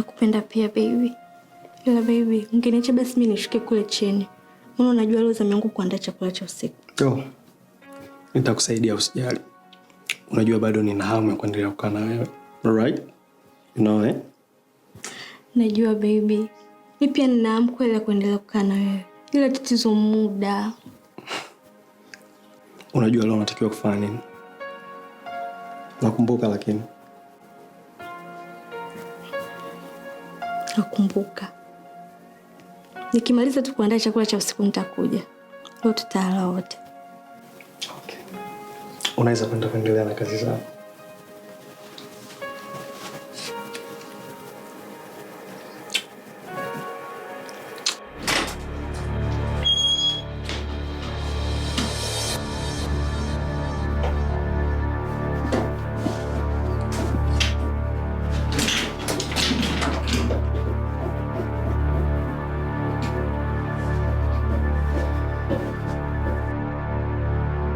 Nakupenda pia baby. Ila baby, ungeniacha basi mimi nishuke kule chini. Mbona unajua leo zamu yangu kuandaa chakula cha usiku. Oh, nitakusaidia usijali. Unajua bado nina hamu ya kuendelea kukaa na wewe. Alright? You know, eh? Najua baby. Mi pia nina hamu kweli ya kuendelea kukaa na wewe. Ila tatizo muda. Unajua leo natakiwa kufanya nini? Nakumbuka lakini. Nakumbuka. Nikimaliza tu kuandaa chakula cha usiku nitakuja. Leo tutala wote. Okay. Unaweza kwenda kuendelea na kazi zako.